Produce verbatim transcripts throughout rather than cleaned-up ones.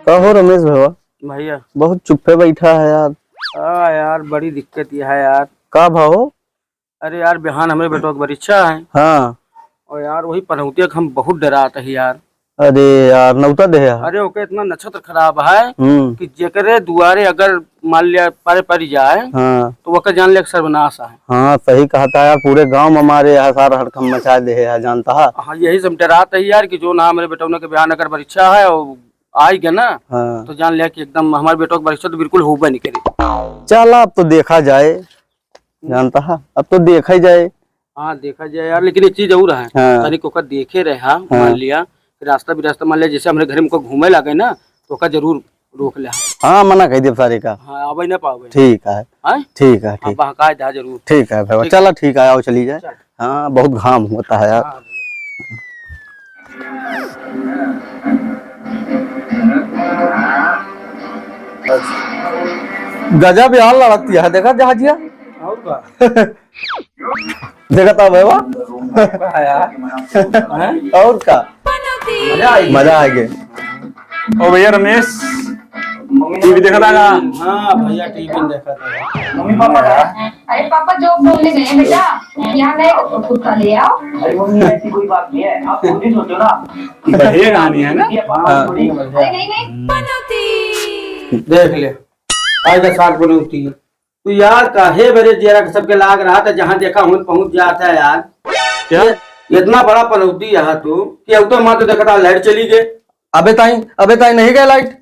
कहो रमेश भैया। भैया। बहुत चुप्पे बैठा है यार। हाँ यार, बड़ी दिक्कत यह है यार। का भाव? अरे यार, बिहान हमरे बेटवा के परीक्षा है। हाँ। और यार, वही पनौतिया के हम बहुत डरात है यार। अरे यार, नौता देहे है। अरे, ओके इतना नक्षत्र खराब है हम्म। कि जेकरे दुआरे अगर मान लिया पारे पड़ जाए, हाँ। तो ओकर जान लिया कि सर्वनाश है। हाँ, सही कहत है यार, पूरे गाँव में हमारे यहाँ सारा हड़कम मचा देहे है, जानता है। हाँ, यही से हम डरात है यार कि जो ना हमरे बेटौना के बिहान अगर परीक्षा है और आई गया ना, हाँ। तो जान लिया कि एकदम हमारे बेटवा के परीक्षा तो बिल्कुल होबे नहीं करी। चला, अब तो देखा जाए। जानता है, अब तो देखा ही जाए। हाँ, देखा जाए यार, लेकिन एक चीज और है, हाँ। तनिक ओकर देखे रहे, हाँ, हाँ। मान लिया, रास्ता बिरास्ता मान लिया, जैसे हमरे घरे में कोई घूमे लागे ना, तो ओकर जरूर रोक ले। हाँ, मना कह देब सारे का। हाँ, आवे ना पावे। ठीक है। हाँ? ठीक है, हाँ, ठीक। बहकाए दा जरूर। ठीक है भैया, ठीक चला है। ठीक है, आओ चली जाए। चल। हाँ, बहुत घाम होता है यार। हाँ। गजब यार लड़ती है, देखा जहाजिया। और का? देखा था भैया? का यार? हैं? और का? मजा आ गया। मजा आ गया। ओ भैया रमेश, टीवी देखा था का? हाँ भैया, टीवी देखा था। मम्मी पापा का? अरे पापा जो बोलने गए हैं बेटा, यहाँ गए कुत्ता ले आओ। अरे मम्मी, ऐसी कोई बात नहीं है, आप खुद ही सोचो ना। बढ़िया कहानी है ना? हाँ। अरे नहीं, नहीं। देख ले, आज का साग बनौती है। तो यार, काहे बरे जियरा के सबके लाग रहा था, जहाँ देखा हुन पहुँच जाता है यार। क्या? ये इतना बड़ा पनौती यहाँ तू, कि अब तो माँ तो देखा था, लाइट चली गई। अबे ताई, अबे ताई, नहीं गए लाइट?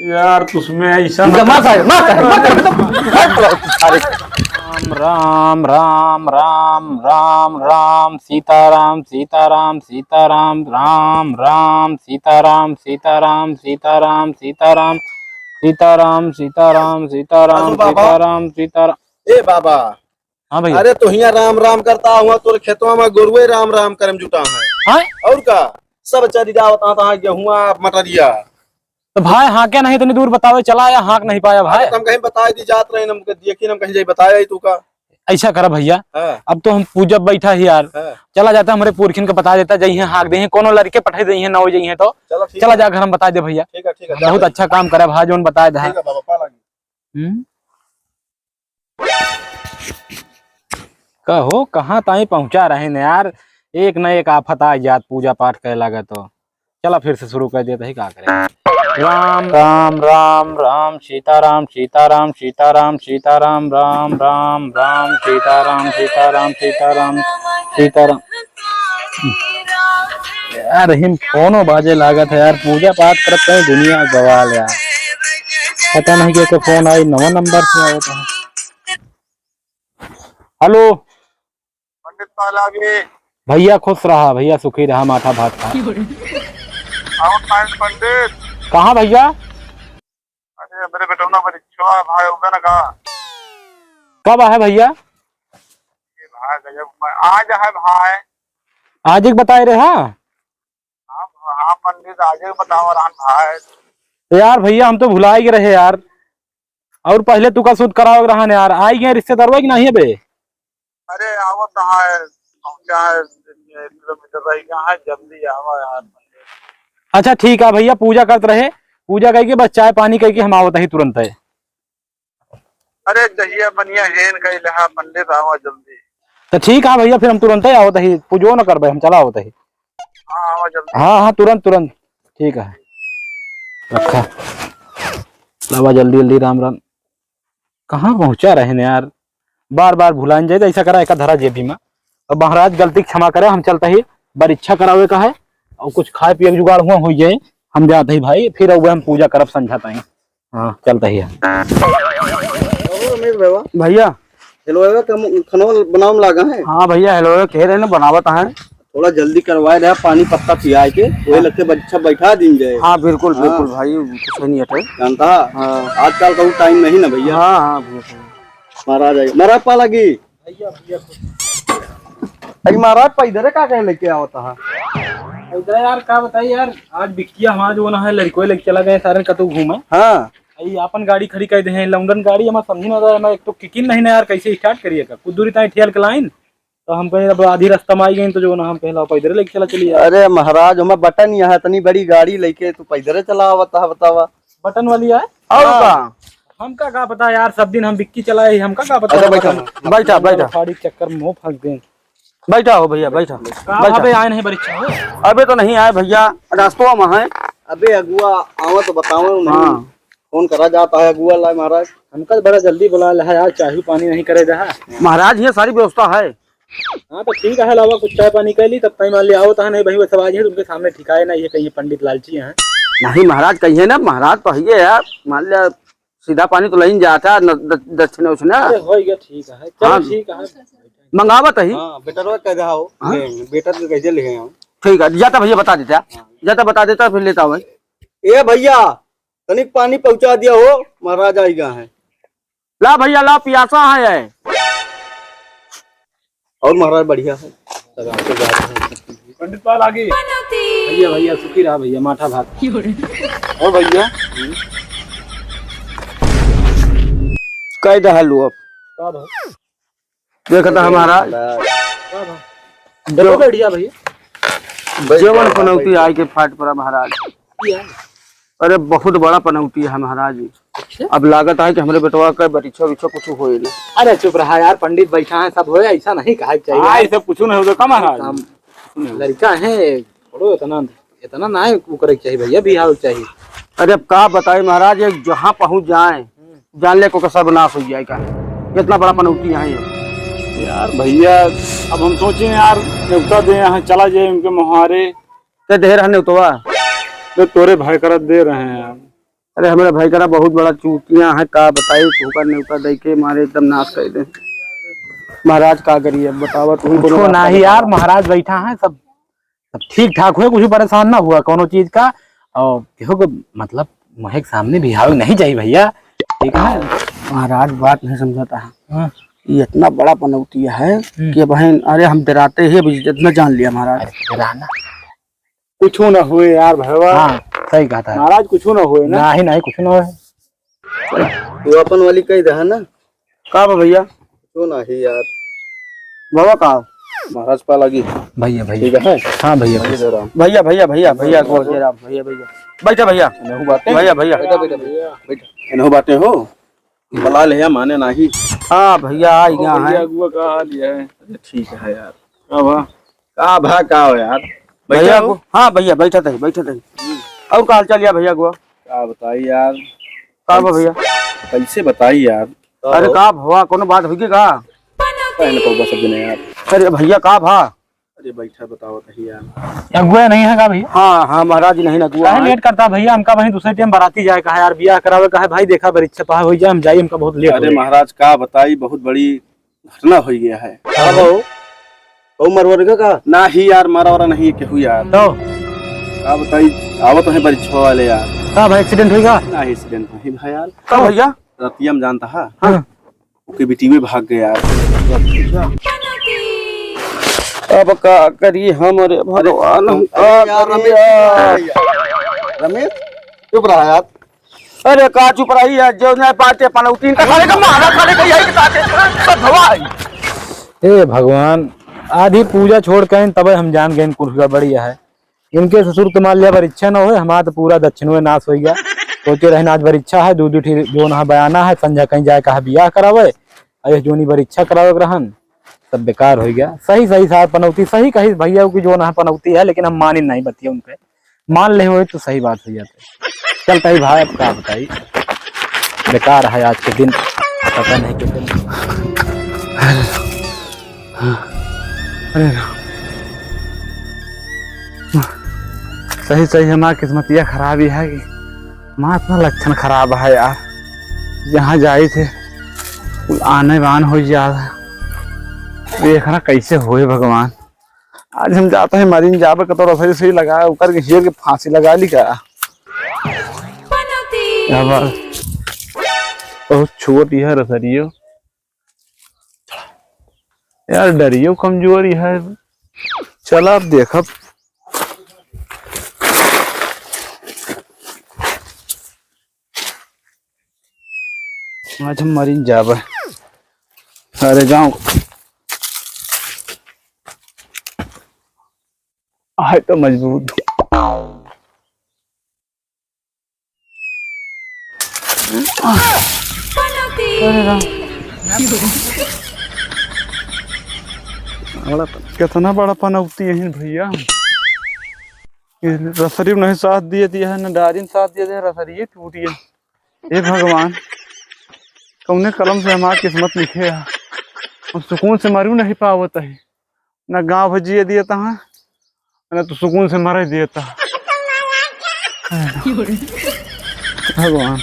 यार, तुझमें ऐसा इनका मत मार सारे, मार सारे, मार सारे, मार सारे। राम, राम, राम, राम, राम, राम, सीताराम, सीताराम, सीताराम, राम, राम, सीताराम, सीताराम, सीताराम, सीताराम, सीताराम, सीताराम, सीताराम, सासू बाबा। सीताराम, सीताराम। ए बाबा। हाँ भैया। अरे, तो हियाँ राम राम करता हुआ, तोर खेतवा में गोरुए राम राम करम जुटा है। हाँ? और का? सब चरी जावत, हाँ, हाँ, गेहुआ, मटरिया। तो भाई, हाँके नहीं, इतनी दूर बतावे चला आया, हाँक नहीं पाया भाई। अरे, तो हम कहीं बताए दी जात रहे, हमके देखी, हम कहीं जाई बताए आई तू का। ऐसा करा भैया, हाँ। अब तो हम पूजा बैठा ही यार, हाँ। चला जाता, हमरे पुरखिन के बता देता, जइहे हाँक देहे, कोनो लड़के पठाई देहे, ना हो जइहे तो चला, ठीक चला है। जा घर, हम बता दे भैया। ठीक है, ठीक है, जा बहुत भाई। अच्छा काम करे भाई, जोन बताए दे। ठीक है बाबा, पा लागी। हम्म? कहो, कहाँ ताई पहुँचा रहे न यार, एक न एक आफत आ जात, पूजा पाठ करे लागे तो। चला फिर से शुरू कर देते ही, का करे। राम, राम, राम, राम, सीताराम, सीताराम, सीताराम, सीताराम, राम, राम, राम, सीताराम, सीताराम, सीताराम, सीताराम। यार, हिम फोनो बाजे लागत है यार, पूजा पाठ करत है, दुनिया बवाल यार। पता नहीं के, के फोन आई, नवा नंबर से आवत है। हेलो। पंडित पहला भी। भैया खुश रहा, भैया सुखी रहा, माठा भात खा। और कहाँ है पंडित? कहाँ भैया? अरे, मेरे बेटौना परीक्षा है भाई, होगा ना का? कब आहे भैया? ये भाई गजब, मैं आज है भाई। आज एक बताए रहे, हाँ? हाँ, हाँ पंडित, आज एक बताओ रहन भाई। यार भैया, हम तो भुला ही रहे यार। और पहले तू का शुद्ध करावे रहन यार, आई गए रिश्तेदारवा कि नहीं बे? अरे, आवत है, पहुँचा है, किलोमीटर रह गया है, जल्दी आवा यार। अच्छा, ठीक है भैया, पूजा करत रहे, पूजा करके बस चाय पानी करके हम आवत ही तुरंत है। अरे, जहिया बनिया हेन कइले हा पंडित, आवा जल्दी। तो ठीक है भैया, फिर हम तुरंत ही आवत ही, पूजो न करबे, हम चला आवत ही। हाँ, आवा जल्दी। हाँ, हाँ, तुरंत, तुरंत। ठीक है, रखा। लावा जल्दी, जल्दी, राम, राम। कहाँ पहुँचा रहे न यार, बार बार भुलान जाए, तो ऐसा करा, एक धरा जेबी में। अब महाराज गलती क्षमा करे, हम चलता ही, परीक्षा करावे का है, और कुछ खाए पिए के जुगाड़ हुआ हो जाए, हम जाते ही भाई, फिर अब हम पूजा करब संझा ताई। हाँ, चलता ही है। ओ, रमेश बाबा। भैया। हेलो, बाबा, कम, खाना बनावे में लागा है? हाँ भैया, हेलो, कह रहे ना, बनावत है। थोड़ा जल्दी करवाए रहा, पानी पत्ता पियाए के, वही हाँ। लगते बच्चा बैठा दिन जाए। हाँ, बिल्कुल, हाँ। बिल्कुल भाई, कुछ नहीं हटे। जानता? हाँ। आजकल का वो टाइम नहीं ना भैया। हाँ, हाँ, भैया, भैया। महाराज आइए, महाराज पा लगी। भैया, भैया, खुश। अरे महाराज, पा इधर का कहे लेके आवता है? इधर यार, का बताई यार, आज बिक्किया हमारा जो ना है, लड़कों लेके चला गए सारे कतौ घूमे। हाँ। ये अपन गाड़ी खड़ी कर दे हैं, लौंडन गाड़ी, हमारा समझी ना रहा, हमारा एक तो किकिन नहीं ना यार, कैसे स्टार्ट करिए का? कुछ दूरी ताई ठेल के लाइन, तो हम कहे, अब आधी रास्ता में आई गए, तो जो ना हम कहला पैदल लेके चला चलिए। अरे महाराज, हमें बटन यहाँ इतनी बड़ी गाड़ी लेके तू पैदल चला आवत है, बतावा। बटन वाली है? और हाँ। का? हमका का पता यार, सब दिन हम बिक्की चलाए, हमका का पता अच्छा, यार, बैठा, बटन बैठा, बैठा। फाड़ी चक्कर में मुंह फंस गए। बैठा हो भैया, बैठा, का बैठा। अबे आए नहीं परीक्षा हो? अबे तो नहीं आए भैया, रास्तवा में है। अबे अगुआ, आवा तो बताओ नहीं। हाँ। फोन करा जाता है अगुआ ला महाराज। हमका तो बड़ा जल्दी बुला ला है यार, चाही पानी नहीं करे रहा। महाराज, ये सारी व्यवस्था है। हाँ तो ठीक है, लावा कुछ चाय पानी कर ली, तब तक मान लिया आओ तो नहीं भाई, वो सब आज है तुमके सामने ठिकाए ना, ये कहीं पंडित लालची हैं। नहीं महाराज, कहिए ना, महाराज तो है यार, मान लिया सीधा पानी तो लइन जाता है, न-, द-, दक्षिण उक्षिण। अरे हो गया, ठीक है, चलो हाँ। ठीक है। मंगावत ही। हाँ, बेटरवा कह दे हो। हाँ। ले, बेटर के कैसे ले हम? ठीक है, जाता भैया बता देता। हाँ। जाता बता देता, फिर लेता हूँ। ए भैया, तनिक पानी पहुँचा दिया हो, महाराज आई गा है। ला भैया, ला, पियासा है, है। और महाराज बढ़िया है, सब आपके बात है। पंडित पाल आगे। भैया, भैया, सुखी रहा भैया, माठा भात। और भैया, कह दे हलू अब। का भाई? देखता है महाराज। का भाई? जो बैठिया भैया। जेवन पनौती आई के फाट पड़ा महाराज। किया? अरे बहुत बड़ा पनौती है महाराज। अच्छा? अब लागत है कि हमरे बेटवा का बरिछा उरिछा कुछ होए ना। अरे चुप रहा यार, पंडित बैठा है, सब होए, ऐसा नहीं कहा चाहिए। हाँ, ये सब कुछ नहीं होता का महाराज? हम लड़का है, छोड़ो इतना, इतना ना है, वो करे के चाहिए भैया, बिहाव चाहिए। अरे अब का बताई महाराज, ये जहाँ पहुँच जाए, हम्म। जान ले को का सर्वनाश हो जाए का। इतना बड़ा पनौती यहाँ है। यार भैया, अब हम सोचे यार, नेवता दे यहाँ चला जाए उनके मुहारे। ते देह रहने उतवा। तो तोरे भाई करा दे रहे हैं यार। अरे, हमरे भाई करा बहुत बड़ा चूतिया है, का बताई, तोहका नेवता दे के मारे एकदम नाश कर दे। महाराज, का करिए अब, बतावा, तुम कुछो ना ही यार, महाराज बैठा है, सब, सब ठीक ठाक हुए, कुछ परेशान ना हुआ कोनो चीज का। और केहू के, मतलब, मुँह के सामने बिहाव नहीं चाहिए भैया, ठीक है? महाराज, बात नहीं समझता है। हाँ। ये इतना बड़ा पनौतिया है हम्म। कि बहन, अरे, हम डराते ही अब इज्जत न जान लिया महाराज। अरे, डराना। कुछो ना होए यार भैया। हाँ, सही कहा था। महाराज, कुछो ना होए ना। नाही, नाही, कुछो ना होए। तू अपन वाली कह दे, है ना? का बा भैया? कुछो ना ही यार। बाबा का? महाराज पा लगी। भैया, भैया। ठीक है? हाँ, भैया, भैया। जय राम। भैया, भैया, भैया, भैया, जय राम। जय राम, भैया, भैया। बैठा भैया। एनहु बाटे? भैया, भैया। बैठा, बैठा, बैठा। बैठा। एनहु बाटे हो? बला ले, माने नाही। हाँ भैया, आ गया भैया, है। अगुआ का हाल ये है? अरे ठीक है यार। का भा? का भा, का हो यार? भैया बैठा हो? अगु-, हाँ भैया, बैठा तही, बैठा तही। और का हाल चाल या भैया अगुआ? का बताई यार? का बा भैया? कैसे बताई यार? अरे का भवा, कोनो बात होई के का? पहले तो बस अभी नहीं यार। अरे भैया का भा? अरे बैठा, बताओ तही यार। अगुआ नहीं है का भैया? हाँ, हाँ, महाराज नहीं ना अगुआ काहे है। लेट करता भैया, हमका वहीं दूसरे टाइम बाराती जाए का है यार, बियाह करावे का है भाई, देखा बरिच्छा पहा होई जाए, हम जाई, हमका बहुत लेट अरे हो गया। महाराज का बताई, बहुत बड़ी घटना हो गया है। का बा हो? कहू मरवरगा का? नाही यार, मारा वारा नहीं केहू यार। तो? का बताई, आवत है बरिच्छा वाले यार। का भाई, एक्सीडेंट होई का? नाही, एक्सीडेंट नहीं भाई यार। का भैया? रतिया में जानता है? हाँ। ओके बेटी भी भाग गया यार। अब का करी हम रे भगवान, हम का अरे यार, करी रमेश, यार? रमेश, चुप रहा यार। अरे का चुप रही है, जो नहीं पाते पनौतीन का साले का मारा, साले का यही के साथे सब हवा है। हे भगवान, आधी पूजा छोड़ के तबे हम जान गए कुछ गड़बड़ी है। इनके ससुर तो मान लिया बरिच्छा न होए, हमारा तो पूरा दक्षिणवे नाश होइ गया। सोचे रहन आज बरिच्छा है, दू दू ठी जोन है बयाना है, संझा कहीं जाए कहा बियाह करावे, अरे जोनी बरिच्छा करावे के रहन, सब बेकार होइ गया। सही सही सार पनौती, सही कही भैया की जोन है पनौती है, लेकिन हम मानिन नहीं बतिया उनके। मान ले होए तो सही बात हो जाते। चलता ही भाई, अब का बताई, बेकार है आज के दिन, पता नहीं किस दिन। अरे राम। सही सही हमार किस्मतिया खराब ही है कि हमार इतना लक्षण खराब है यार। जहाँ जाई थे, कुल आने बान हो जा। देखना कैसे होए भगवान। आज हम जाते हैं मरीन जाबे कतो रसरी से लगा, ओकर के हेर के फांसी लगा ली का? क्या बात? बहुत छोट ही है रसरियो। यार, डरियो कमजोरी है। चला, अब देखब। आज हम मरीन जाबे। अरे, गाँव। आहे तो मजबूत। अरे राम। बड़ा, कितना बड़ा पनौती है भैया। ये रसरी नहीं साथ दिए दिया है, ना डारिन साथ दिए दिया है, रसरिये टूट गया। हे भगवान, कौने कलम से हमार किस्मत लिखे है। हम सुकून से मरू नहीं पावत है, ना गाँव भर जिए दिए तहाँ, ना तो सुकून से मरे दिए तहाँ। भगवान।